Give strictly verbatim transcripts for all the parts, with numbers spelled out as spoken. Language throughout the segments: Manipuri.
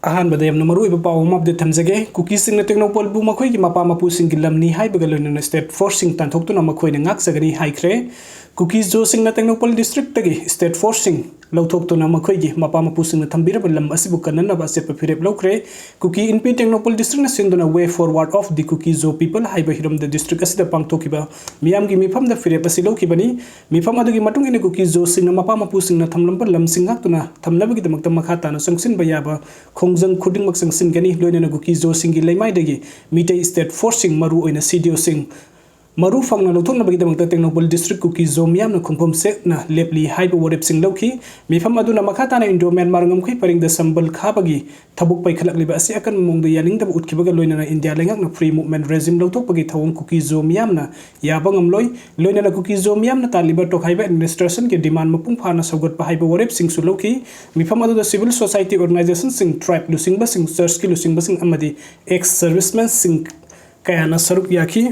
ꯑꯍꯥꯟꯕꯗ ꯌꯥꯝꯅ ꯃꯔꯨꯑꯣꯏꯕ ꯄꯥꯎ ꯑꯃ ꯑꯞꯗꯦꯠ ꯊꯝꯖꯒꯦ꯫ ꯀꯨꯀꯤꯁꯤꯡꯅ ꯇꯦꯡꯅꯧꯄꯜꯕꯨ ꯃꯈꯣꯏꯒꯤ ꯃꯄꯥ ꯃꯄꯨꯁꯤꯡꯒꯤ ꯂꯝꯅꯤ ꯍꯥꯏꯕꯒ ꯂꯣꯏꯅꯅ ꯁ꯭ꯇꯦꯠ ꯐꯣꯔꯁꯁꯤꯡ ꯇꯥꯟꯊꯣꯛꯇꯨꯅ ꯃꯈꯣꯏꯅ ꯉꯥꯛꯆꯒꯅꯤ ꯍꯥꯏꯈ꯭ꯔꯦ꯫ ꯀꯨꯀꯤ ꯖꯣꯁꯤꯡꯅ ꯇꯦꯡꯅꯧꯄꯜ ꯗꯤꯁꯇ꯭ꯔꯤꯛꯇꯒꯤ ꯁ꯭ꯇꯦꯠ ꯐꯣꯔꯁꯁꯤꯡ ꯂꯧꯊꯣꯛꯇꯨꯅ ꯃꯈꯣꯏꯒꯤ ꯃꯄꯥ ꯃꯄꯨꯁꯤꯡꯅ ꯊꯝꯕꯤꯔꯕ ꯂꯝ ꯑꯁꯤꯕꯨ ꯀꯟꯅꯅꯕ ꯑꯆꯦꯠꯄ ꯐꯤꯔꯦꯞ ꯂꯧꯈ꯭ꯔꯦ꯫ ꯀꯨꯀꯤ ꯏꯟꯄꯤ ꯇꯦꯡꯅꯧꯄꯜ ꯗꯤꯁꯇ꯭ꯔꯤꯛꯅ ꯁꯤꯟꯗꯨꯅ Way Forward of the Kuki Zo People ꯍꯥꯏꯕ ꯍꯤꯔꯝꯗ ꯗꯤꯁꯇ꯭ꯔꯤꯛ ꯑꯁꯤꯗ ꯄꯥꯡꯊꯣꯛꯈꯤꯕ ꯃꯤꯌꯥꯝꯒꯤ ꯃꯤꯐꯝꯗ ꯐꯤꯔꯦꯞ ꯑꯁꯤ ꯂꯧꯈꯤꯕꯅꯤ꯫ ꯃꯤꯐꯝ ꯑꯗꯨꯒꯤ ꯃꯇꯨꯡ ꯏꯟꯅ ꯀꯨꯀꯤ ꯖꯣꯁꯤꯡꯅ ꯃꯄꯥ ꯃꯄꯨꯁꯤꯡꯅ ꯊꯝꯂꯝꯕ ꯂꯝꯁꯤꯡ ꯉꯥꯛꯇꯨꯅ ꯊꯝꯅꯕꯒꯤꯗꯃꯛꯇ ꯃꯈꯥ ꯇꯥꯅ ꯆꯪꯁꯤꯟꯕ ꯌꯥꯕ ꯈꯣꯡꯖꯪ ꯈꯨꯗꯤꯡꯃꯛ ꯆꯪꯁꯤꯟꯒꯅꯤ꯫ ꯂꯣꯏꯅꯅ ꯀꯨꯀꯤ ꯖꯣꯁꯤꯡꯒꯤ ꯂꯩꯃꯥꯏꯗꯒꯤ ꯃꯤꯇꯩ ꯁ꯭ꯇꯦꯠ ꯐꯣꯔꯁꯁꯤꯡ, ꯃꯔꯨ ꯑꯣꯏꯅ ꯁꯤ ꯗꯤ ꯑꯣꯁꯤꯡ ꯃꯔꯨ ꯐꯪꯅ ꯂꯧꯊꯣꯛꯅꯕꯒꯤꯗꯃꯛꯇ ꯇꯦꯡꯅꯧꯄꯜ ꯗꯤꯁꯇ꯭ꯔꯤꯛ ꯀꯨꯀꯤ ꯖꯣ ꯃꯤꯌꯥꯝꯅ ꯈꯣꯡꯐꯝ ꯆꯦꯠꯅ ꯂꯦꯞꯂꯤ ꯍꯥꯏꯕ ꯋꯥꯔꯦꯞꯁꯤꯡ ꯂꯧꯈꯤ꯫ ꯃꯤꯐꯝ ꯑꯗꯨꯅ ꯃꯈꯥ ꯇꯥꯅ ꯏꯟꯗꯣ ꯃ꯭ꯌꯥꯟꯃꯥꯔ ꯉꯝꯈꯩ ꯄꯔꯤꯡꯗ ꯁꯝꯕꯜ ꯈꯥꯕꯒꯤ ꯊꯕꯛ ꯄꯥꯏꯈꯠꯂꯛꯂꯤꯕ ꯑꯁꯤ ꯑꯀꯟꯕ ꯃꯑꯣꯡꯗ ꯌꯥꯅꯤꯡꯗꯕ ꯎꯠꯈꯤꯕꯒ ꯂꯣꯏꯅꯅ ꯏꯟꯗꯤꯌꯥ ꯂꯩꯉꯥꯛꯅ free movement regime ꯂꯧꯊꯣꯛꯄꯒꯤ ꯊꯧꯑꯣꯡ ꯀꯨꯀꯤ ꯖꯣ ꯃꯤꯌꯥꯝꯅ ꯌꯥꯕ ꯉꯝꯂꯣꯏ꯫ ꯂꯣꯏꯅꯅ ꯀꯨꯀꯤ ꯖꯣ ꯃꯤꯌꯥꯝꯅ ꯇꯥꯜꯂꯤꯕ ꯇꯣꯈꯥꯏꯕ administrationꯒꯤ demand ꯃꯄꯨꯡ ꯐꯥꯅ ꯁꯧꯒꯠꯄ ꯍꯥꯏꯕ ꯋꯥꯔꯦꯞꯁꯤꯡꯁꯨ ꯂꯧꯈꯤ꯫ ꯃꯤꯐꯝ ꯑꯗꯨꯗ civil society organizationꯁꯤꯡ, tribe ꯂꯨꯆꯤꯡꯕꯁꯤꯡ, churchꯀꯤ ꯂꯨꯆꯤꯡꯕꯁꯤꯡ ꯑꯃꯗꯤ ex servicemenꯁꯤꯡ ꯀꯌꯥꯅ ꯁꯔꯨꯛ ꯌꯥꯈꯤ꯫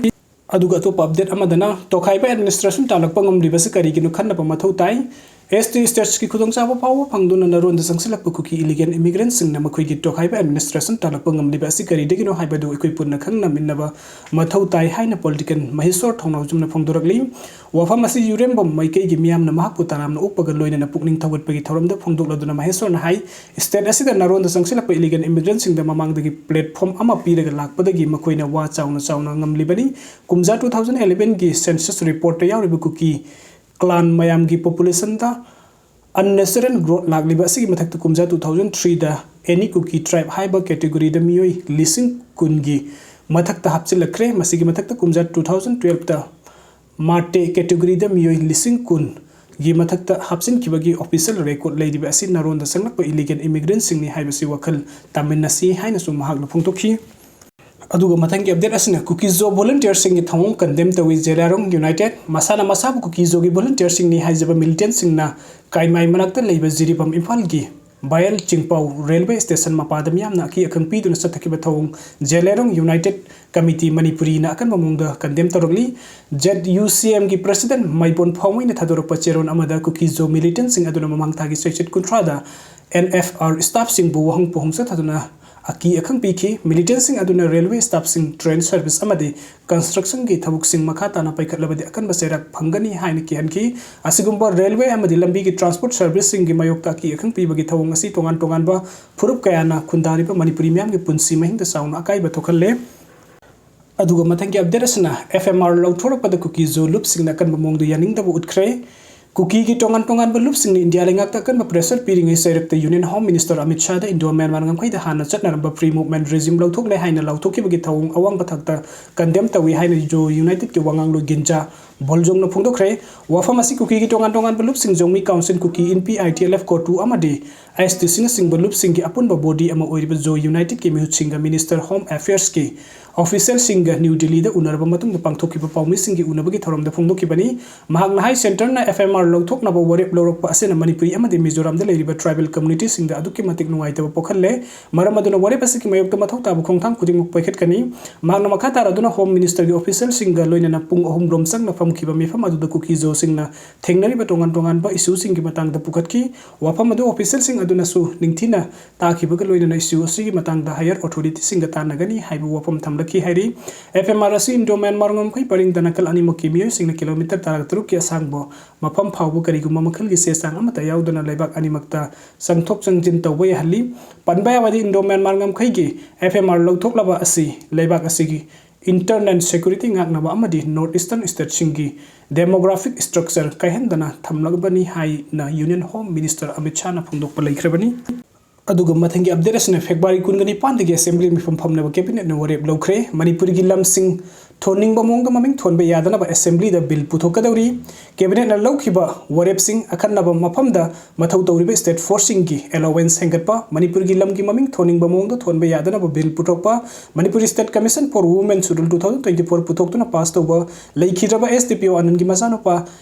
ꯑꯗꯨꯒ ꯑꯇꯣꯞꯄ ꯑꯞꯗꯦꯠ ꯑꯃꯗꯅ, ꯇꯣꯈꯥꯏꯕ administration ꯇꯥꯜꯂꯛꯄ ꯉꯝꯂꯤꯕꯁꯤ ꯀꯔꯤꯒꯤꯅꯣ ꯈꯟꯅꯕ ꯃꯊꯧ ꯇꯥꯏ꯫ ꯑꯦꯁ ꯇꯤ statusꯀꯤ ꯈꯨꯗꯣꯡꯆꯥꯕ ꯐꯥꯎꯕ ꯐꯪꯗꯨꯅ ꯅꯔꯣꯟꯗ ꯆꯪꯁꯤꯜꯂꯛꯄ ꯀꯨꯀꯤ ꯏꯂꯤꯒꯦꯟ ꯏꯃꯤꯒ꯭ꯔꯦꯟꯠꯁꯤꯡꯅ ꯃꯈꯣꯏꯒꯤ ꯇꯣꯈꯥꯏꯕ administration ꯇꯥꯜꯂꯛꯄ ꯉꯝꯂꯤꯕ ꯑꯁꯤ ꯀꯔꯤꯗꯒꯤꯅꯣ ꯍꯥꯏꯕꯗꯨ ꯑꯩꯈꯣꯏ ꯄꯨꯟꯅ ꯈꯪꯅꯃꯤꯟꯅꯕ ꯃꯊꯧ ꯇꯥꯏ ꯍꯥꯏꯅ ꯄꯣꯂꯤꯇꯤꯀꯦꯜ ꯃꯍꯦꯁꯣꯔ ꯊꯧꯅꯥꯎꯖꯝꯅ ꯐꯣꯡꯗꯣꯔꯛꯂꯤ꯫ ꯋꯥꯐꯝ ꯑꯁꯤ ꯌꯨꯔꯦꯝꯕꯝ ꯃꯩꯀꯩꯒꯤ ꯃꯤꯌꯥꯝꯅ ꯃꯍꯥꯛꯄꯨ ꯇꯔꯥꯝꯅ ꯑꯣꯛꯄꯒ ꯂꯣꯏꯅꯅ ꯄꯨꯛꯅꯤꯡ ꯊꯧꯒꯠꯄꯒꯤ ꯊꯧꯔꯝꯗ ꯐꯣꯡꯗꯣꯛꯂꯗꯨꯅ ꯃꯍꯦꯁꯣꯔꯅ ꯍꯥꯏ, state ꯑꯁꯤꯗ ꯅꯔꯣꯟꯗ ꯆꯪꯁꯤꯜꯂꯛꯄ ꯏꯂꯤꯒꯦꯟ ꯏꯃꯤꯒ꯭ꯔꯦꯟꯠꯁꯤꯡꯗ ꯃꯃꯥꯡꯗꯒꯤ platform ꯑꯃ ꯄꯤꯔꯒ ꯂꯥꯛꯄꯗꯒꯤ ꯃꯈꯣꯏꯅ ꯋꯥ ꯆꯥꯎꯅ ꯆꯥꯎꯅ ꯉꯝꯂꯤꯕꯅꯤ꯫ ꯀꯨꯝꯖꯥ two thousand elevenꯒꯤ census reportꯇ ꯌꯥꯎꯔꯤꯕ ꯀꯨꯀꯤ clan ꯃꯌꯥꯝꯒꯤ populationꯗ unnatural growth ꯂꯥꯛꯂꯤꯕ ꯑꯁꯤꯒꯤ ꯃꯊꯛꯇ ꯀꯨꯝꯖꯥ two thousand threeꯗ any Kuki tribe ꯍꯥꯏꯕ categoryꯗ ꯃꯤꯑꯣꯏ ꯂꯤꯁꯤꯡ ꯀꯨꯟꯒꯤ ꯃꯊꯛꯇ ꯍꯥꯞꯆꯤꯜꯂꯛꯈ꯭ꯔꯦ꯫ ꯃꯁꯤꯒꯤ ꯃꯊꯛꯇ ꯀꯨꯝꯖꯥ two thousand twelveꯇ ꯃꯥꯔꯇꯦ categoryꯗ ꯃꯤꯑꯣꯏ ꯂꯤꯁꯤꯡ ꯀꯨꯟꯒꯤ ꯃꯊꯛꯇ ꯍꯥꯞꯆꯤꯟꯈꯤꯕꯒꯤ official record ꯂꯩꯔꯤꯕ ꯑꯁꯤ ꯅꯔꯣꯟꯗ ꯆꯪꯂꯛꯄ illegal immigrantꯁꯤꯡꯅꯤ ꯍꯥꯏꯕꯁꯤ ꯋꯥꯈꯜ ꯇꯥꯃꯤꯟꯅꯁꯤ ꯍꯥꯏꯅꯁꯨ ꯃꯍꯥꯛꯅ ꯐꯣꯡꯗꯣꯛꯈꯤ꯫ ꯑꯗꯨꯒ ꯃꯊꯪꯒꯤ ꯑꯞꯗꯦꯠ ꯑꯁꯤꯅ ꯀꯨꯀꯤ ꯖꯣ ꯚꯣꯂꯨꯟꯇꯤꯌꯔꯁꯤꯡꯒꯤ ꯊꯧꯑꯣꯡ ꯀꯟꯗꯦꯝ ꯇꯧꯏ꯫ ꯖꯦꯂꯤꯌꯥꯡꯔꯣꯡ ꯌꯨꯅꯥꯏꯇꯦꯗ, ꯃꯁꯥꯅ ꯃꯁꯥꯕꯨ ꯀꯨꯀꯤ ꯖꯣꯒꯤ ꯚꯣꯂꯨꯟꯇꯤꯌꯔꯁꯤꯡꯅꯤ ꯍꯥꯏꯖꯕ ꯃꯤꯂꯤꯇꯦꯟꯠꯁꯤꯡꯅ ꯀꯥꯏꯃꯥꯏ ꯃꯅꯥꯛꯇ ꯂꯩꯕ ꯖꯤꯔꯤꯕꯥꯝ ꯏꯝꯐꯥꯜꯒꯤ ꯕꯥꯌꯦꯜ ꯆꯤꯡꯄꯥꯎ ꯔꯦꯜꯋꯦ ꯁ꯭ꯇꯦꯁꯟ ꯃꯄꯥꯗ ꯃꯤꯌꯥꯝꯅ ꯑꯀꯤ ꯑꯈꯪ ꯄꯤꯗꯨꯅ ꯆꯠꯊꯈꯤꯕ ꯊꯧꯑꯣꯡ ꯖꯦꯂꯦꯔꯣꯡ ꯌꯨꯅꯥꯏꯇꯦꯗ ꯀꯃꯤꯇꯤ ꯃꯅꯤꯄꯨꯔꯤꯅ ꯑꯀꯟꯕ ꯃꯑꯣꯡꯗ ꯀꯟꯗꯦꯝ ꯇꯧꯔꯛꯂꯤ꯫ ꯖꯦꯠ ꯌꯨ ꯁꯤ ꯑꯦꯝꯒꯤ ꯄ꯭ꯔꯁꯤꯗꯦꯟ ꯃꯥꯏꯕꯣꯟ ꯐꯥꯎꯃꯩꯅ ꯊꯥꯗꯣꯔꯛꯄ ꯆꯦꯔꯣꯜ ꯑꯃꯗ ꯀꯨꯀꯤ ꯖꯣ ꯃꯤꯂꯤꯇꯦꯟꯁꯤꯡ ꯑꯗꯨꯅ ꯃꯃꯥꯡ ꯊꯥꯒꯤ ꯆꯩꯆꯠ ꯀꯨꯟꯊ꯭ꯔꯥꯗ ꯑꯦꯟ ꯑꯦꯐ ꯑꯥꯔ ꯁ꯭ꯇꯥꯐꯁꯤꯡꯕꯨ ꯋꯥꯍꯪ ꯄꯥꯎꯍꯪ ꯆꯠꯊꯗꯨꯅ ꯑꯀꯤ ꯑꯈꯪ ꯄꯤꯈꯤ꯫ ꯃꯤꯂꯤꯇꯦꯟꯁꯤꯡ ꯑꯗꯨꯅ ꯔꯦꯜꯋꯦ ꯁ꯭ꯇꯥꯐꯁꯤꯡ ꯇ꯭ꯔꯦꯟ ꯁꯔꯚꯤꯁ ꯑꯃꯗꯤ ꯀꯟꯁꯇ꯭ꯔꯛꯁꯟꯒꯤ ꯊꯕꯛꯁꯤꯡ ꯃꯈꯥ ꯇꯥꯅ ꯄꯥꯏꯈꯠꯂꯕꯗꯤ ꯑꯀꯟꯕ ꯆꯩꯔꯥꯛ ꯐꯪꯒꯅꯤ ꯍꯥꯏꯅ ꯀꯤꯍꯟꯈꯤ꯫ ꯑꯁꯤꯒꯨꯝꯕ ꯔꯦꯜꯋꯦ ꯑꯃꯗꯤ ꯂꯝꯕꯤꯒꯤ ꯇ꯭ꯔꯥꯟꯁꯄꯣꯔꯠ ꯁꯔꯚꯤꯁꯁꯤꯡꯒꯤ ꯃꯥꯌꯣꯛꯇ ꯑꯀꯤ ꯑꯈꯪ ꯄꯤꯕꯒꯤ ꯊꯧꯑꯣꯡ ꯑꯁꯤ ꯇꯣꯉꯥꯟ ꯇꯣꯉꯥꯟꯕ ꯐꯨꯔꯨꯞ ꯀꯌꯥꯅ ꯈꯨꯟꯗꯥꯔꯤꯕ ꯃꯅꯤꯄꯨꯔꯤ ꯃꯤꯌꯥꯝꯒꯤ ꯄꯨꯟꯁꯤ ꯃꯍꯤꯡꯗ ꯆꯥꯎꯅ ꯑꯀꯥꯏꯕ ꯊꯣꯛꯍꯜꯂꯦ꯫ ꯑꯗꯨꯒ ꯃꯊꯪꯒꯤ ꯑꯞꯗꯦꯠ ꯑꯁꯤꯅ ꯑꯦꯐ ꯑꯦꯝ ꯑꯥꯔ ꯂꯧꯊꯣꯔꯛꯄꯗ ꯀꯨꯀꯤ ꯖꯣ ꯂꯨꯞꯁꯤꯡꯅ ꯑꯀꯟꯕ ꯃꯑꯣꯡꯗ ꯌꯥꯅꯤꯡꯗꯕ ꯎꯠꯈ꯭ꯔꯦ꯫ ꯀꯨꯀꯤꯒꯤ ꯇꯣꯉꯥꯟ ꯇꯣꯉꯥꯟꯕ ꯂꯨꯞꯁꯤꯡꯅ ꯏꯟꯗꯤꯌꯥ ꯂꯩꯉꯥꯛꯇ ꯑꯀꯟꯕ ꯄ꯭ꯔꯦꯁꯔ ꯄꯤꯔꯤꯉꯩ ꯆꯩꯔꯛꯇ ꯌꯨꯅꯤꯌꯟ ꯍꯣꯝ ꯃꯤꯅꯤꯁꯇꯔ ꯑꯃꯤꯠ ꯁꯥꯍꯗ ꯏꯟꯗꯣ ꯃ꯭ꯌꯥꯟꯃꯥꯔ ꯉꯝꯈꯩꯗ ꯍꯥꯟꯅ ꯆꯠꯅꯔꯝꯕ ꯐ꯭ꯔꯤ ꯃꯨꯚꯃꯦꯟꯠ ꯔꯤꯖꯤꯝ ꯂꯧꯊꯣꯛꯂꯦ ꯍꯥꯏꯅ ꯂꯥꯎꯊꯣꯛꯈꯤꯕꯒꯤ ꯊꯧꯑꯣꯡ ꯑꯋꯥꯡꯕ ꯊꯥꯛꯇ ꯀꯟꯗꯦꯝ ꯇꯧꯏ ꯍꯥꯏꯅ ꯖꯣ ꯌꯨꯅꯥꯏꯇꯦꯗꯀꯤ ꯋꯥꯉꯥꯡꯂꯣꯏ ꯒꯤꯟꯖꯥ ꯕꯣꯜꯖꯣꯡꯅ ꯐꯣꯡꯗꯣꯛꯈ꯭ꯔꯦ꯫ ꯋꯥꯐꯝ ꯑꯁꯤ ꯀꯨꯀꯤꯒꯤ ꯇꯣꯉꯥꯟ ꯇꯣꯉꯥꯟꯕ ꯂꯨꯞꯁꯤꯡ ꯖꯣꯡꯃꯤ ꯀꯥꯎꯟꯁꯤꯜ, ꯀꯨꯀꯤ ꯏꯟꯄꯤ, ꯑꯥꯏ ꯇꯤ ꯑꯦꯜ ꯑꯦꯐ ꯀꯣꯇꯨ ꯑꯃꯗꯤ ꯑꯦꯁ ꯇꯤ ꯁꯤꯅꯆꯤꯡꯕ ꯂꯨꯞꯁꯤꯡꯒꯤ ꯑꯄꯨꯟꯕ ꯕꯣꯗꯤ ꯑꯃ ꯑꯣꯏꯔꯤꯕ ꯖꯣ ꯌꯨꯅꯥꯏꯇꯦꯗꯀꯤ ꯃꯤꯍꯨꯠꯁꯤꯡꯒ ꯃꯤꯅꯤꯁꯇꯔ ꯍꯣꯝ ꯑꯦꯐꯤꯌꯔꯁꯀꯤ ꯑꯣꯐꯤꯁꯤꯌꯦꯜꯁꯤꯡꯒ ꯅ꯭ꯌꯨ ꯗꯤꯜꯂꯤꯗ ꯎꯅꯔꯕ ꯃꯇꯨꯡꯗ ꯄꯥꯡꯊꯣꯛꯈꯤꯕ ꯄꯥꯎꯃꯤꯁꯤꯡꯒꯤ ꯎꯅꯕꯒꯤ ꯊꯧꯔꯝꯗ ꯐꯣꯡꯗꯣꯛꯈꯤꯕꯅꯤ꯫ ꯃꯍꯥꯛꯅ ꯍꯥꯏ, ꯁꯦꯟꯇꯔꯅ ꯑꯦꯐ ꯑꯦꯝ ꯑꯥꯔ ꯂꯧꯊꯣꯛꯅꯕ ꯋꯥꯔꯦꯞ ꯂꯧꯔꯛꯄ ꯑꯁꯤꯅ ꯃꯅꯤꯄꯨꯔꯤ ꯑꯃꯗꯤ ꯃꯤꯖꯣꯔꯥꯝꯗ ꯂꯩꯔꯤꯕ ꯇ꯭ꯔꯥꯏꯕꯦꯜ ꯀꯝꯌꯨꯅꯤꯇꯤꯁꯤꯡꯗ ꯑꯗꯨꯛꯀꯤ ꯃꯇꯤꯛ ꯅꯨꯡꯉꯥꯏꯇꯕ ꯄꯣꯛꯍꯜꯂꯦ꯫ ꯃꯔꯝ ꯑꯗꯨꯅ ꯋꯥꯔꯦꯞ ꯑꯁꯤꯒꯤ ꯃꯥꯌꯣꯛꯇ ꯃꯊꯧ ꯇꯥꯕ ꯈꯣꯡꯊꯥꯡ ꯈꯨꯗꯤꯡꯃꯛ ꯄꯥꯏꯈꯠꯀꯅꯤ꯫ ꯃꯍꯥꯛꯅ ꯃꯈꯥ ꯇꯥꯔꯗꯨꯅ ꯍꯣꯝ ꯃꯤꯅꯤꯁꯇꯔꯒꯤ ꯑꯣꯐꯤꯁꯤꯌꯦꯜꯁꯤꯡꯒ ꯂꯣꯏꯅꯅ ꯄꯨꯡ ꯑꯍꯨꯝ ꯔꯣꯝ ꯆꯪꯅ ꯐꯝꯈꯤꯕ ꯃꯤꯐꯝ ꯑꯗꯨꯗ ꯀꯨꯀꯤ ꯖꯣꯁꯤꯡꯅ ꯊꯦꯡꯅꯔꯤꯕ ꯇꯣꯉꯥꯟ ꯇꯣꯉꯥꯟꯕ ꯏꯁꯨꯁꯤꯡꯒꯤ ꯃꯇꯥꯡꯗ ꯄꯨꯈꯠꯈꯤ꯫ ꯋꯥꯐꯝ ꯑꯗꯨ ꯑꯣꯐꯤꯁꯤꯌꯦꯜꯁꯤꯡ ꯑꯗꯨꯅꯁꯨ ꯅꯤꯡꯊꯤꯅ ꯇꯥꯈꯤꯕꯒ ꯂꯣꯏꯅꯅ ꯏꯁꯨ ꯑꯁꯤꯒꯤ ꯃꯇꯥꯡꯗ ꯍꯥꯌꯔ ꯑꯣꯊꯣꯔꯤꯇꯤꯁꯤꯡꯒ ꯇꯥꯟꯅꯒꯅꯤ ꯍꯥꯏꯕ ꯋꯥꯐꯝ ꯊꯝꯂꯛꯈꯤ ꯍꯥꯏꯔꯤ꯫ ꯑꯦꯐ ꯑꯦꯝ ꯑꯥꯔ ꯑꯁꯤ ꯏꯟꯗꯣ ꯃ꯭ꯌꯥꯟꯃꯥꯔ ꯉꯝꯈꯩ ꯄꯔꯤꯡꯗ ꯅꯥꯀꯜ ꯑꯅꯤꯃꯛꯀꯤ ꯃꯤꯑꯣꯏꯁꯤꯡꯅ ꯀꯤꯂꯣꯃꯤꯇꯔ ꯇꯔꯥꯇꯔꯨꯛꯀꯤ ꯑꯁꯥꯡꯕ ꯃꯐꯝ ꯐꯥꯎꯕ ꯀꯔꯤꯒꯨꯝꯕ ꯃꯈꯜꯒꯤ ꯆꯦ ꯆꯥꯡ ꯑꯃꯠꯇ ꯌꯥꯎꯗꯅ ꯂꯩꯕꯥꯛ ꯑꯅꯤꯃꯛꯇ ꯆꯪꯊꯣꯛ ꯆꯪꯁꯤꯟ ꯇꯧꯕ ꯌꯥꯍꯜꯂꯤ꯫ ꯄꯟꯕ ꯌꯥꯕꯗꯤ, ꯏꯟꯗꯣ ꯃ꯭ꯌꯥꯟꯃꯥꯔ ꯉꯝꯈꯩꯒꯤ ꯑꯦꯐ ꯑꯦꯝ ꯑꯥꯔ ꯂꯧꯊꯣꯛꯂꯕ ꯑꯁꯤ ꯂꯩꯕꯥꯛ ꯑꯁꯤꯒꯤ ꯏꯟꯇꯔꯅꯦꯜ ꯁꯦꯀ꯭ꯌꯨꯔꯤꯇꯤ ꯉꯥꯛꯅꯕ ꯑꯃꯗꯤ ꯅꯣꯔꯠ ꯏꯁꯇꯔꯟ ꯁ꯭ꯇꯦꯠꯁꯤꯡꯒꯤ ꯗꯦꯃꯣꯒ꯭ꯔꯥꯐꯤꯛ ꯁ꯭ꯇ꯭ꯔꯛꯆꯔ ꯀꯥꯏꯍꯟꯗꯅ ꯊꯝꯂꯕꯅꯤ ꯍꯥꯏꯅ ꯌꯨꯅꯤꯌꯟ ꯍꯣꯝ ꯃꯤꯅꯤꯁꯇꯔ ꯑꯃꯤꯠ ꯁꯥꯍꯅ ꯐꯣꯡꯗꯣꯛꯄ ꯂꯩꯈ꯭ꯔꯕꯅꯤ꯫ ꯑꯗꯨꯒ ꯃꯊꯪꯒꯤ ꯑꯞꯗꯦꯠ ꯑꯁꯤꯅ ꯐꯦꯕ꯭ꯔꯨꯋꯥꯔꯤ ꯀꯨꯟꯒ ꯅꯤꯄꯥꯟꯗꯒꯤ ꯑꯦꯁꯦꯝꯕ꯭ꯂꯤ ꯃꯤꯐꯝ ꯐꯝꯅꯕ ꯀꯦꯕꯤꯅꯦꯠꯅ ꯋꯥꯔꯦꯞ ꯂꯧꯈ꯭ꯔꯦ꯫ ꯃꯅꯤꯄꯨꯔꯒꯤ ꯂꯝꯁꯤꯡ ꯊꯣꯟꯅꯤꯡꯕ ꯃꯑꯣꯡꯗ ꯃꯃꯤꯡ ꯊꯣꯟꯕ ꯌꯥꯗꯅꯕ ꯑꯦꯁꯦꯝꯕ꯭ꯂꯤꯗ ꯕꯤꯜ ꯄꯨꯊꯣꯛꯀꯗꯧꯔꯤ꯫ ꯀꯦꯕꯤꯅꯦꯠꯅ ꯂꯧꯈꯤꯕ ꯋꯥꯔꯦꯞꯁꯤꯡ ꯑꯈꯟꯅꯕ ꯃꯐꯝꯗ ꯃꯊꯧ ꯇꯧꯔꯤꯕ ꯁ꯭ꯇꯦꯠ ꯐꯣꯔꯁꯁꯤꯡꯒꯤ ꯑꯦꯂꯥꯎꯋꯦꯟꯁ ꯍꯦꯟꯒꯠꯄ, ꯃꯅꯤꯄꯨꯔꯒꯤ ꯂꯝꯒꯤ ꯃꯃꯤꯡ ꯊꯣꯟꯅꯤꯡꯕ ꯃꯑꯣꯡꯗ ꯊꯣꯟꯕ ꯌꯥꯗꯅꯕ ꯕꯤꯜ ꯄꯨꯊꯣꯛꯄ, Manipur state commission four women schedule two thousand twenty four ꯄꯨꯊꯣꯛꯇꯨꯅ ꯄꯥꯁ ꯇꯧꯕ, ꯂꯩꯈꯤꯗ꯭ꯔꯕ ꯑꯦꯁ ꯗꯤ ꯄꯤ ꯑꯣ ꯑꯅꯟꯒꯤ ꯃꯆꯥꯅꯨꯄꯥ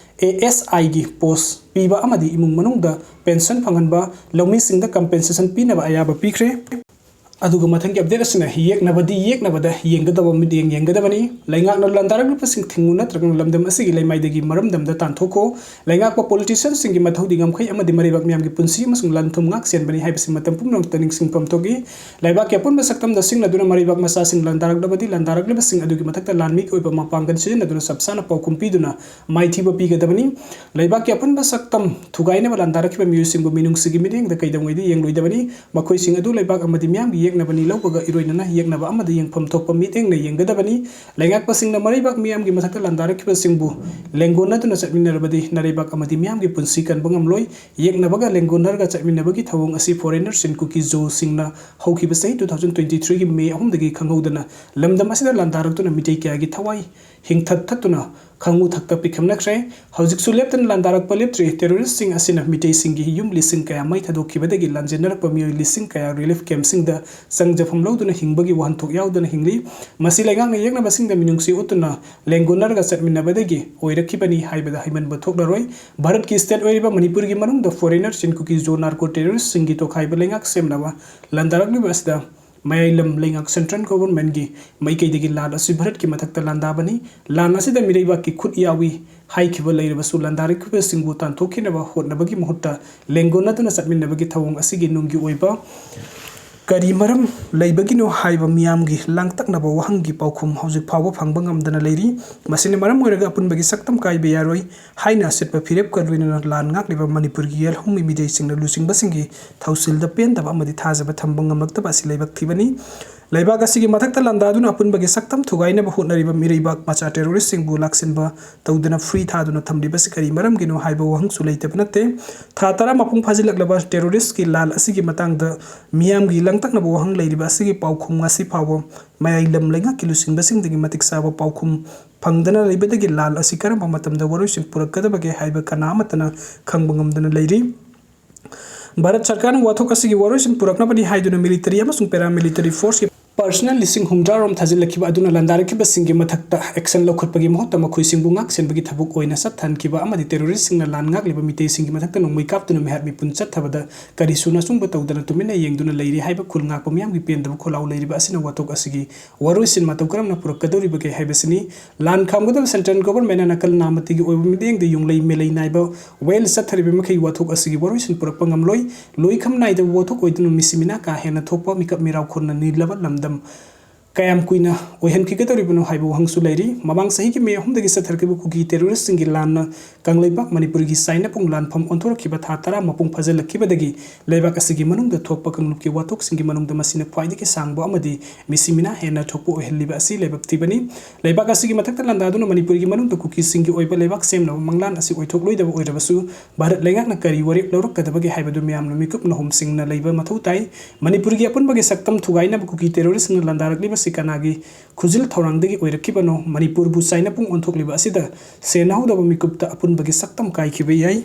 ꯑꯦ ꯑꯦꯁ ꯑꯥꯏꯒꯤ ꯄꯣꯁ ꯄꯤꯕ ꯑꯃꯗꯤ ꯏꯃꯨꯡ ꯃꯅꯨꯡꯗ ꯄꯦꯟꯁꯟ ꯐꯪꯍꯟꯕ, ꯂꯧꯃꯤꯁꯤꯡꯗ ꯀꯝꯄꯦꯟꯁꯦꯁꯟ ꯄꯤꯅꯕ ꯑꯌꯥꯕ ꯄꯤꯈ꯭ꯔꯦ꯫ ꯑꯗꯨꯒ ꯃꯊꯪꯒꯤ ꯑꯞꯗꯦꯠ ꯑꯁꯤꯅ ꯌꯦꯛꯅꯕꯗꯤ ꯌꯦꯛꯅꯕꯗ ꯌꯦꯡꯒꯗꯕ ꯃꯤꯠꯌꯦꯡ ꯌꯦꯡꯒꯗꯕꯅꯤ꯫ ꯂꯩꯉꯥꯛꯅ ꯂꯥꯟꯗꯥꯔꯛꯂꯤꯕꯁꯤꯡ ꯊꯤꯡꯉꯨ ꯅꯠꯇ꯭ꯔꯒꯅ ꯂꯝꯗꯝ ꯑꯁꯤꯒꯤ ꯂꯩꯃꯥꯏꯗꯒꯤ ꯃꯔꯝꯗꯝꯗ ꯇꯥꯟꯊꯣꯛꯈꯣ꯫ ꯂꯩꯉꯥꯛꯄ ꯄꯣꯂꯤꯇꯤꯁꯤꯌꯥꯟꯁꯤꯡꯒꯤ ꯃꯊꯧꯗꯤ ꯉꯝꯈꯩ ꯑꯃꯗꯤ ꯃꯔꯩꯕꯥꯛ ꯃꯤꯌꯥꯝꯒꯤ ꯄꯨꯟꯁꯤ ꯑꯃꯁꯨꯡ ꯂꯟ ꯊꯨꯝ ꯉꯥꯛ ꯁꯦꯟꯕꯅꯤ ꯍꯥꯏꯕꯁꯤ ꯃꯇꯝ ꯄꯨꯝꯅꯃꯛꯇ ꯅꯤꯡꯁꯤꯡꯐꯝ ꯊꯣꯛꯏ꯫ ꯂꯩꯕꯥꯛꯀꯤ ꯑꯄꯨꯟꯕ ꯁꯛꯇꯝꯗ ꯁꯤꯡꯅꯗꯨꯅ ꯃꯔꯩꯕꯥꯛ ꯃꯆꯥꯁꯤꯡ ꯂꯥꯟꯗꯥꯔꯛꯂꯕꯗꯤ ꯂꯥꯟꯗꯥꯔꯛꯂꯤꯕꯁꯤꯡ ꯑꯗꯨꯒꯤ ꯃꯊꯛꯇ ꯂꯥꯟꯃꯤꯒꯤ ꯑꯣꯏꯕ ꯃꯄꯥꯡꯒꯜ ꯁꯤꯖꯤꯟꯅꯗꯨꯅ ꯆꯞ ꯆꯥꯅ ꯄꯥꯎꯈꯨꯝ ꯄꯤꯗꯨꯅ ꯃꯥꯏꯊꯤꯕ ꯄꯤꯒꯗꯕꯅꯤ꯫ ꯂꯩꯕꯥꯛꯀꯤ ꯑꯄꯨꯟꯕ ꯁꯛꯇꯝ ꯊꯨꯒꯥꯏꯅꯕ ꯂꯥꯟꯗꯥꯔꯛꯈꯤꯕ ꯃꯤꯑꯣꯏꯁꯤꯡꯕꯨ ꯃꯤꯅꯨꯡꯁꯤꯒꯤ ꯃꯤꯠꯌꯦꯡꯗ ꯀꯩꯗꯧꯉꯩꯗ ꯌꯦꯡꯂꯣꯏꯗꯕꯅꯤ꯫ ꯃꯈꯣꯏꯁꯤꯡ ꯑꯗꯨ ꯂꯩꯕꯥꯛ ꯑꯃꯗꯤ ꯃꯤꯌꯥꯝꯒꯤ ꯌꯦꯛꯅꯕꯅꯤ ꯂꯧꯕꯒ ꯏꯔꯣꯏꯅꯅ ꯌꯦꯛꯅꯕ ꯑꯃꯗ ꯌꯦꯡꯐꯝ ꯊꯣꯛꯄ ꯃꯤꯠꯌꯦꯡꯅ ꯌꯦꯡꯒꯗꯕꯅꯤ꯫ ꯂꯩꯉꯥꯛꯄꯁꯤꯡꯅ ꯃꯔꯩꯕꯥꯛ ꯃꯤꯌꯥꯝꯒꯤ ꯃꯊꯛꯇ ꯂꯥꯟꯗꯥꯔꯛꯈꯤꯕꯁꯤꯡꯕꯨ ꯂꯦꯡꯒꯣꯟꯅꯗꯨꯅ ꯆꯠꯃꯤꯟꯅꯔꯕꯗꯤ ꯅꯔꯩꯕꯥꯛ ꯑꯃꯗꯤ ꯃꯤꯌꯥꯝꯒꯤ ꯄꯨꯟꯁꯤ ꯀꯟꯕ ꯉꯝꯂꯣꯏ꯫ ꯌꯦꯛꯅꯕꯒ ꯂꯦꯡꯒꯣꯟꯅꯔꯒ ꯆꯠꯃꯤꯟꯅꯕꯒꯤ ꯊꯧꯑꯣꯡ ꯑꯁꯤ ꯐꯣꯔꯦꯅꯔꯁ ꯏꯟ ꯀꯨꯀꯤ ꯖꯣꯁꯤꯡꯅ ꯍꯧꯈꯤꯕ ꯆꯍꯤ ꯇꯨ ꯊꯥꯎꯖꯟ ꯇ꯭ꯋꯦꯟꯇꯤ ꯊ꯭ꯔꯤꯒꯤ ꯃꯦ ꯑꯍꯨꯝꯗꯒꯤ ꯈꯪꯍꯧꯗꯅ ꯂꯝꯗꯝ ꯑꯁꯤꯗ ꯂꯥꯟꯗꯥꯔꯛꯇꯨꯅ ꯃꯤꯇꯩ ꯀꯌꯥꯒꯤ ꯊꯋꯥꯏ ꯍꯤꯡꯊꯠ ꯊꯠꯇꯨꯅ ꯈꯪꯉꯨ ꯊꯛꯇ ꯄꯤꯛꯈꯝꯅꯈ꯭ꯔꯦ꯫ ꯍꯧꯖꯤꯛꯁꯨ ꯂꯦꯞꯇꯅ ꯂꯥꯟꯗꯥꯔꯛꯄ ꯂꯦꯞꯇ꯭ꯔꯤ꯫ ꯇꯦꯔꯣꯔꯤꯁꯁꯤꯡ ꯑꯁꯤꯅ ꯃꯤꯇꯩꯁꯤꯡꯒꯤ ꯌꯨꯝ ꯂꯤꯁꯤꯡ ꯀꯌꯥ ꯃꯩ ꯊꯥꯗꯣꯛꯈꯤꯕꯗꯒꯤ ꯂꯥꯟꯖꯦꯟꯅꯔꯛꯄ ꯃꯤꯑꯣꯏ ꯂꯤꯁꯤꯡ ꯀꯌꯥ ꯔꯤꯂꯤꯐ ꯀꯦꯝꯞꯁꯤꯡꯗ ꯆꯪꯖꯐꯝ ꯂꯧꯗꯨꯅ ꯍꯤꯡꯕꯒꯤ ꯋꯥꯍꯟꯊꯣꯛ ꯌꯥꯎꯗꯅ ꯍꯤꯡꯂꯤ꯫ ꯃꯁꯤ ꯂꯩꯉꯥꯛꯅ ꯌꯦꯛꯅꯕꯁꯤꯡꯗ ꯃꯤꯅꯨꯡꯁꯤ ꯎꯠꯇꯨꯅ ꯂꯦꯡꯒꯣꯟꯅꯔꯒ ꯆꯠꯃꯤꯟꯅꯕꯗꯒꯤ ꯑꯣꯏꯔꯛꯈꯤꯕꯅꯤ ꯍꯥꯏꯕꯗ ꯍꯥꯏꯃꯟꯕ ꯊꯣꯛꯂꯔꯣꯏ꯫ ꯚꯥꯔꯠꯀꯤ ꯁ꯭ꯇꯦꯠ ꯑꯣꯏꯔꯤꯕ ꯃꯅꯤꯄꯨꯔꯒꯤ ꯃꯅꯨꯡꯗ ꯐꯣꯔꯦꯅꯔꯁ ꯏꯟ ꯀꯨꯀꯤ ꯖꯣ ꯅꯥꯔꯀꯣ ꯇꯦꯔꯣꯔꯤꯁꯁꯤꯡꯒꯤ ꯇꯣꯈꯥꯏꯕ ꯂꯩꯉꯥꯛ ꯁꯦꯝꯅꯕ ꯂꯥꯟꯗꯥꯔꯛꯂꯤꯕ ꯑꯁꯤꯗ ꯃꯌꯥꯏ ꯂꯝ ꯂꯩꯉꯥꯛ ꯁꯦꯟꯇ꯭ꯔꯦꯜ ꯒꯣꯚꯔꯟꯃꯦꯟꯠꯀꯤ ꯃꯥꯏꯀꯩꯗꯒꯤ ꯂꯥꯟ ꯑꯁꯤ ꯚꯥꯔꯠꯀꯤ ꯃꯊꯛꯇ ꯂꯥꯟꯗꯥꯕꯅꯤ꯫ ꯂꯥꯟ ꯑꯁꯤꯗ ꯃꯤꯔꯩꯕꯥꯛꯀꯤ ꯈꯨꯠ ꯌꯥꯎꯏ ꯍꯥꯏꯈꯤꯕ ꯂꯩꯔꯕꯁꯨ ꯂꯥꯟꯗꯥꯔꯛꯈꯤꯕꯁꯤꯡꯕꯨ ꯇꯥꯟꯊꯣꯛꯈꯤꯅꯕ ꯍꯣꯠꯅꯕꯒꯤ ꯃꯍꯨꯠꯇ ꯂꯦꯡꯒꯣꯟꯅꯗꯨꯅ ꯆꯠꯃꯤꯟꯅꯕꯒꯤ ꯊꯧꯑꯣꯡ ꯑꯁꯤꯒꯤ ꯅꯨꯡꯒꯤ ꯑꯣꯏꯕ ꯀꯔꯤ ꯃꯔꯝ ꯂꯩꯕꯒꯤꯅꯣ ꯍꯥꯏꯕ ꯃꯤꯌꯥꯝꯒꯤ ꯂꯥꯡꯇꯛꯅꯕ ꯋꯥꯍꯪꯒꯤ ꯄꯥꯎꯈꯨꯝ ꯍꯧꯖꯤꯛ ꯐꯥꯎꯕ ꯐꯪꯕ ꯉꯝꯗꯅ ꯂꯩꯔꯤ꯫ ꯃꯁꯤꯅ ꯃꯔꯝ ꯑꯣꯏꯔꯒ ꯑꯄꯨꯟꯕꯒꯤ ꯁꯛꯇꯝ ꯀꯥꯏꯕ ꯌꯥꯔꯣꯏ ꯍꯥꯏꯅ ꯑꯁꯤꯠꯄ ꯐꯤꯔꯦꯞꯀ ꯂꯣꯏꯅꯅ ꯂꯥꯟ ꯉꯥꯛꯂꯤꯕ ꯃꯅꯤꯄꯨꯔꯒꯤ ꯌꯦꯜꯍꯧꯃꯤ ꯃꯤꯇꯩꯁꯤꯡꯅ ꯂꯨꯆꯤꯡꯕꯁꯤꯡꯒꯤ ꯊꯧꯁꯤꯜꯗ ꯄꯦꯟꯗꯕ ꯑꯃꯗꯤ ꯊꯥꯖꯕ ꯊꯝꯕ ꯉꯝꯂꯛꯇꯕ ꯑꯁꯤ ꯂꯥꯏꯕꯛ ꯊꯤꯕꯅꯤ꯫ ꯂꯩꯕꯥꯛ ꯑꯁꯤꯒꯤ ꯃꯊꯛꯇ ꯂꯥꯟꯗꯥꯗꯨꯅ ꯑꯄꯨꯟꯕꯒꯤ ꯁꯛꯇꯝ ꯊꯨꯒꯥꯏꯅꯕ ꯍꯣꯠꯅꯔꯤꯕ ꯃꯤꯔꯩꯕꯥꯛ ꯃꯆꯥ terroristꯁꯤꯡꯕꯨ ꯂꯥꯛꯁꯤꯟꯕ ꯇꯧꯗꯅ free ꯊꯥꯗꯨꯅ ꯊꯝꯂꯤꯕꯁꯤ ꯀꯔꯤ ꯃꯔꯝꯒꯤꯅꯣ ꯍꯥꯏꯕ ꯋꯥꯍꯪꯁꯨ ꯂꯩꯇꯕ ꯅꯠꯇꯦ꯫ ꯊꯥ ꯇꯔꯥ ꯃꯄꯨꯡ ꯐꯥꯖꯤꯜꯂꯛꯂꯕ terroristꯀꯤ ꯂꯥꯜ ꯑꯁꯤꯒꯤ ꯃꯇꯥꯡꯗ ꯃꯤꯌꯥꯝꯒꯤ ꯂꯥꯡꯇꯛꯅꯕ ꯋꯥꯍꯪ ꯂꯩꯔꯤꯕ ꯑꯁꯤꯒꯤ ꯄꯥꯎꯈꯨꯝ ꯉꯁꯤ ꯐꯥꯎꯕ ꯃꯌꯥꯏ ꯂꯝ ꯂꯩꯉꯥꯛꯀꯤ ꯂꯨꯆꯤꯡꯕꯁꯤꯡꯗꯒꯤ ꯃꯇꯤꯛ ꯆꯥꯕ ꯄꯥꯎꯈꯨꯝ ꯐꯪꯗꯅ ꯂꯩꯕꯗꯒꯤ ꯂꯥꯜ ꯑꯁꯤ ꯀꯔꯝꯕ ꯃꯇꯝꯗ ꯋꯥꯔꯣꯏꯁꯤꯟ ꯄꯨꯔꯛꯀꯗꯕꯒꯦ ꯍꯥꯏꯕ ꯀꯅꯥ ꯑꯃꯠꯇꯅ ꯈꯪꯕ ꯉꯝꯗꯅ ꯂꯩꯔꯤ꯫ ꯚꯥꯔꯠ ꯁꯔꯀꯥꯔꯅ ꯋꯥꯊꯣꯛ ꯑꯁꯤꯒꯤ ꯋꯥꯔꯣꯏꯁꯤꯟ ꯄꯨꯔꯛꯅꯕꯅꯤ ꯍꯥꯏꯗꯨꯅ military ꯑꯃꯁꯨꯡ paramilitary forceꯀꯤ personnel ꯂꯤꯁꯤꯡ ꯍꯨꯝꯗ꯭ꯔꯥ ꯔꯣꯝ ꯊꯥꯖꯤꯜꯂꯛꯈꯤꯕ ꯑꯗꯨꯅ ꯂꯥꯟꯗꯥꯔꯛꯈꯤꯕꯁꯤꯡꯒꯤ ꯃꯊꯛꯇ action ꯂꯧꯈꯠꯄꯒꯤ ꯃꯍꯨꯠꯇ ꯃꯈꯣꯏꯁꯤꯡꯕꯨ ꯉꯥꯛ ꯁꯦꯟꯕꯒꯤ ꯊꯕꯛ ꯑꯣꯏꯅ ꯆꯠꯊꯍꯟꯈꯤꯕ ꯑꯃꯗꯤ terroristꯁꯤꯡꯅ ꯂꯥꯟ ꯉꯥꯛꯂꯤꯕ ꯃꯤꯇꯩꯁꯤꯡꯒꯤ ꯃꯊꯛꯇ ꯅꯣꯡꯃꯩ ꯀꯥꯞꯇꯨꯅ ꯃꯤꯍꯥꯠ ꯃꯤꯄꯨꯟ ꯆꯠꯊꯕꯗ ꯀꯔꯤꯁꯨ ꯑꯆꯨꯝꯕ ꯇꯧꯗꯅ ꯇꯨꯃꯤꯟꯅ ꯌꯦꯡꯗꯨꯅ ꯂꯩꯔꯤ ꯍꯥꯏꯕ ꯈꯨꯜ ꯉꯥꯛꯄ ꯃꯤꯌꯥꯝꯒꯤ ꯄꯦꯟꯗꯕ ꯈꯣꯜꯂꯥꯎ ꯂꯩꯔꯤꯕ ꯑꯁꯤꯅ ꯋꯥꯊꯣꯛ ꯑꯁꯤꯒꯤ ꯋꯥꯔꯣꯏꯁꯤꯟ ꯃꯇꯧ ꯀꯔꯝꯅ ꯄꯨꯔꯛꯀꯗꯧꯔꯤꯕꯒꯦ ꯍꯥꯏꯕꯁꯤꯅꯤ꯫ ꯂꯥꯟ ꯈꯥꯝꯒꯗꯕ central governmentꯅ ꯅꯥꯀꯜ ꯅꯥꯃꯇꯤꯒꯤ ꯑꯣꯏꯕ ꯃꯤꯠꯌꯦꯡꯗ ꯌꯨꯝꯂꯩ ꯃꯦꯂꯩ ꯅꯥꯏꯕ ꯋꯥꯌꯦꯜ ꯆꯠꯊꯔꯤꯕ ꯃꯈꯩ ꯋꯥꯊꯣꯛ ꯑꯁꯤꯒꯤ ꯋꯥꯔꯣꯏꯁꯤꯟ ꯄꯨꯔꯛꯄ ꯉꯝꯂꯣꯏ꯫ ꯂꯣꯏꯈꯝ ꯅꯥꯏꯗꯕ ꯋꯥꯊꯣꯛ ꯑꯣꯏꯗꯨꯅ ꯃꯤꯁꯤ ꯃꯤꯅꯥ ꯀꯥ ꯍꯦꯟꯅ ꯊꯣꯛꯄ, ꯃꯤꯀꯞ ꯃꯤꯔꯥꯎ ꯈꯨꯟꯅ ꯅꯤꯜꯂꯕ ꯂꯝꯗꯝ ꯀꯌꯥꯝ ꯀꯨꯏꯅ ꯑꯣꯏꯍꯟꯈꯤꯒꯗꯧꯔꯤꯕꯅꯣ ꯍꯥꯏꯕ ꯋꯥꯍꯪꯁꯨ ꯂꯩꯔꯤ꯫ ꯃꯃꯥꯡ ꯆꯍꯤꯒꯤ ꯃꯦ ꯑꯍꯨꯝꯗꯒꯤ ꯆꯠꯊꯔꯛꯈꯤꯕ ꯀꯨꯀꯤ terroristꯁꯤꯡꯒꯤ ꯂꯥꯟꯅ ꯀꯪꯂꯩꯄꯥꯛ ꯃꯅꯤꯄꯨꯔꯒꯤ ꯆꯥꯏꯅꯄꯨꯡ ꯂꯥꯟꯐꯝ ꯑꯣꯟꯊꯣꯔꯛꯈꯤꯕ ꯊꯥ ꯇꯔꯥ ꯃꯄꯨꯡ ꯐꯥꯖꯤꯜꯂꯛꯈꯤꯕꯗꯒꯤ ꯂꯩꯕꯥꯛ ꯑꯁꯤꯒꯤ ꯃꯅꯨꯡꯗ ꯊꯣꯛꯄ ꯀꯥꯡꯂꯨꯞꯀꯤ ꯋꯥꯊꯣꯛꯁꯤꯡꯒꯤ ꯃꯅꯨꯡꯗ ꯃꯁꯤꯅ ꯈ꯭ꯋꯥꯏꯗꯒꯤ ꯁꯥꯡꯕ ꯑꯃꯗꯤ ꯃꯤꯁꯤ ꯃꯤꯅꯥ ꯍꯦꯟꯅ ꯊꯣꯛꯄ ꯑꯣꯏꯍꯜꯂꯤꯕ ꯑꯁꯤ ꯂꯥꯏꯕꯛ ꯊꯤꯕꯅꯤ꯫ ꯂꯩꯕꯥꯛ ꯑꯁꯤꯒꯤ ꯃꯊꯛꯇ ꯂꯥꯟꯗꯥꯗꯨꯅ ꯃꯅꯤꯄꯨꯔꯒꯤ ꯃꯅꯨꯡꯗ ꯀꯨꯀꯤꯁꯤꯡꯒꯤ ꯑꯣꯏꯕ ꯂꯩꯕꯥꯛ ꯁꯦꯝꯅꯕ ꯃꯪꯂꯥꯟ ꯑꯁꯤ ꯑꯣꯏꯊꯣꯛꯂꯣꯏꯗꯕ ꯑꯣꯏꯔꯕꯁꯨ, ꯚꯥꯔꯠ ꯂꯩꯉꯥꯛꯅ ꯀꯔꯤ ꯋꯥꯔꯦꯞ ꯂꯧꯔꯛꯀꯗꯕꯒꯦ ꯍꯥꯏꯕꯗꯨ ꯃꯤꯌꯥꯝꯅ ꯃꯤꯀꯨꯞ ꯅꯍꯨꯝꯁꯤꯡꯅ ꯂꯩꯕ ꯃꯊꯧ ꯇꯥꯏ꯫ ꯃꯅꯤꯄꯨꯔꯒꯤ ꯑꯄꯨꯟꯕꯒꯤ ꯁꯛꯇꯝ ꯊꯨꯒꯥꯏꯅꯕ ꯀꯨꯀꯤ terroristꯅ ꯂꯥꯟꯗꯥꯔꯛꯂꯤꯕꯁꯤ ꯀꯅꯥꯒꯤ ꯈꯨꯖꯤꯜ ꯊꯧꯔꯥꯡꯗꯒꯤ ꯑꯣꯏꯔꯛꯈꯤꯕꯅꯣ? ꯃꯅꯤꯄꯨꯔꯕꯨ ꯆꯥꯏꯅꯄꯨꯡ ꯑꯣꯟꯊꯣꯛꯂꯤꯕ ꯑꯁꯤꯗ ꯁꯦꯟꯅꯍꯧꯗꯕ ꯃꯤꯀꯨꯞꯇ ꯑꯄꯨꯟꯕꯒꯤ ꯁꯛꯇꯝ ꯀꯥꯏꯈꯤꯕ ꯌꯥꯏ꯫